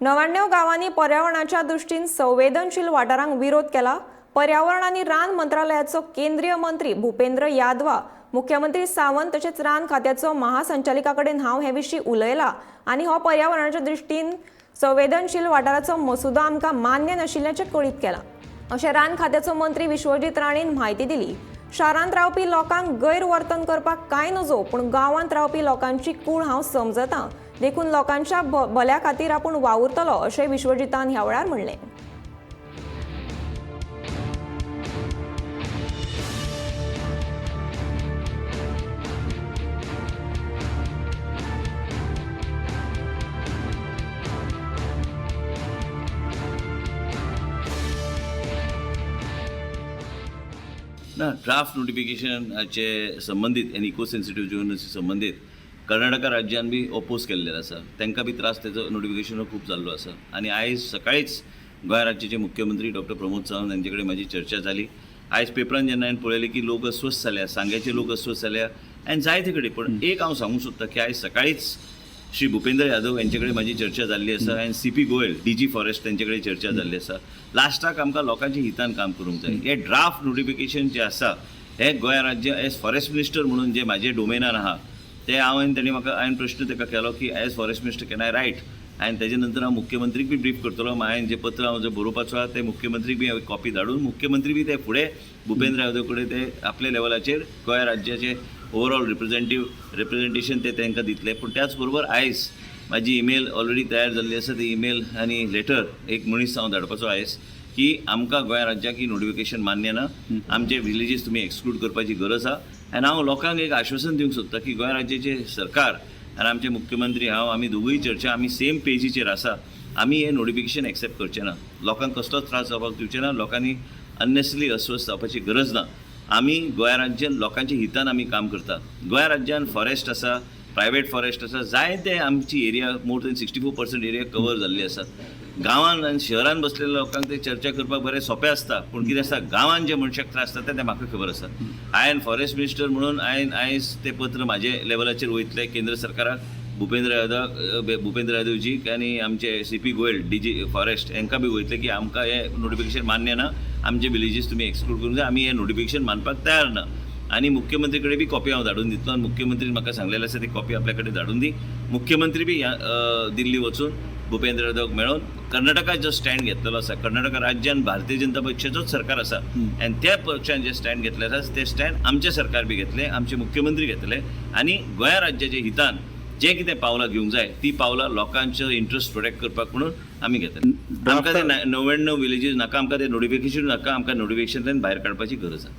99 गांवांनी पर्यावरणाच्या दृश्टीन संवेदनशील वाठारांक विरोध केला. पर्यावरण आनी रान मंत्रालयाचो केंद्रीय मंत्री भूपेंद्र यादवा, मुख्यमंत्री सावंत तशेंच रान खात्याचो महासंचालिका कडेन हांव हे विशीं उलयला आनी हो पर्यावरणाच्या दृश्टीन संवेदनशील वाठाराचो मसुदो आमकां मान्य नाशिल्ल्याचें कळीत केलां, अशें रान खात्याचो मंत्री विश्वजीत राणेन म्हायती दिली. शारांत रावपी लोकांक गैरवर्तन करपाक कांय नजो, पूण गांवांत रावपी लोकांची कूळ हांव समजतां, देखून लोकांच्या भल्या खातीर आपूण वावुरतलो, अशें विश्वजितान ह्या वेळार म्हणलें. ना, ड्राफ्ट नोटिफिकेशनाचे संबंदीत आनी इको सेन्सिटीव झोनाचे संबंदीत कर्नाटका राज्यान बी ओपोज केल्ले आसा. तांकां बी त्रास तेजो नोटिफिकेशन खूब जाल्लो आसा. आनी आयज सकाळीच गोंय राज्याचे मुख्यमंत्री डॉक्टर प्रमोद सावंत हांचे कडेन म्हाजी चर्चा जाली. आयज पेपरान जेन्ना हांवें पळयलें की लोक अस्वस्थ जाल्या, सांग्याचे लोक अस्वस्थ जाल्या आनी जायते कडेन, पूण एक हांव सांगूंक सोदतां की आयज सकाळीच श्री भुपेंद्र यादव यांचे कडेन म्हाजी चर्चा जाल्ली आसा आनी C P Goel, DG forest, तेंचे कडेन चर्चा जाल्ली आसा. लास्टाक आमकां लोकांच्या हितान काम करूंक जाय. हे ड्राफ्ट नोटिफिकेशन जें आसा, हे गोंय राज्य एज फॉरेस्ट मिनिस्टर म्हणून जे म्हाजे डोमेनान आहा ते हांवें तेणी म्हाका, हांवें प्रश्न ताका केलो की as forest minister can I write? आनी तेजे नंतर हांव मुख्यमंत्रीक बी ब्रीफ करतलो. हांवें जें पत्र हांव जें बरोवपाचो आहा तें मुख्यमंत्रीक बी हांवें कॉपी धाडून, मुख्यमंत्री बी ते फुडें भुपेंद्र यादव कडेन ते आपल्या लेवलाचेर गोंय राज्याचे ओवरऑल रिप्रेझेंटेशन ते तांकां दितले. पूण त्याच बरोबर आयज म्हाजी इमेल ऑलरेडी तयार जाल्ली आसा. ती इमेल आनी लेटर एक मनीस हांव धाडपाचो आयज की आमकां गोंय राज्याक ही नोटिफिकेशन मान्य ना, आमचे विलेजीस तुमी एक्सक्लूड करपाची गरज आहा. आनी हांव लोकांक एक आश्वासन दिवंक सोदतां की गोंय राज्याचे सरकार आनी आमचे मुख्यमंत्री हांव, आमी दोगूय चर्चा, आमी सेम पेजीचेर आसा. आमी हें नोटिफिकेशन एक्सेप्ट करचे ना. लोकांक कसलोच त्रास जावपाक दिवचे ना. लोकांनी अननेसरी अस्वस्थ जावपाची गरज ना. आमी गोंय राज्यान लोकांच्या हितान आमी काम करता. गोंय राज्यान फॉरेस्ट आसा, प्रायवेट फॉरेस्ट आसा, जायते आमची area more than 64% area cover जाल्ली आसा. गांवान आनी शहरान बसलेल्या लोकांक ते चर्चा करपाक बरें सोंपें आसता, पूण कितें आसता, गांवान जे मनशाक त्रास जाता तें म्हाका खबर आसा. हांवें फॉरेस्ट मिनिस्टर म्हणून हांवें आयज तें पत्र म्हाजे लेवलाचेर वयतलें केंद्र सरकाराक, भुपेंद्र यादवजीक आनी आमचे C P Goel, DG forest, हांकां बी वयतले की आमकां हें नोटिफिकेशन मान्य ना, आमचे विलेजीस तुमी एक्सक्लूड करूंक जाय, आमी हें नोटिफिकेशन मानपाक तयार ना. आनी मुख्यमंत्री कडेन बी कॉपी हांव धाडून दितलो आनी मुख्यमंत्रीन म्हाका सांगलेलें आसा, ती कॉपी आपल्या कडेन धाडून दी. मुख्यमंत्री बी ह्या दिल्ली वचून भुपेंद्र यादवाक मेळोन कर्नाटका जो स्टँड घेतलेलो आसा, कर्नाटका राज्यान भारतीय जनता पक्षाचोच सरकार आसा आनी त्या पक्षान जे स्टँड घेतले आसा ते स्टँड आमचें सरकार बी घेतलें, आमचे मुख्यमंत्री घेतले आनी गोंया राज्याच्या हितान जे कितें पावलां घेवंक जाय ती पावलां लोकांचो इंट्रस्ट प्रोटेक्ट करपाक म्हणून आमी घेतले. आमकां ते 99 विलेजीस नाका, आमकां ते नोटिफिकेशन नाका, आमकां नोटिफिकेशनांतल्यान भायर काडपाची गरज आसा.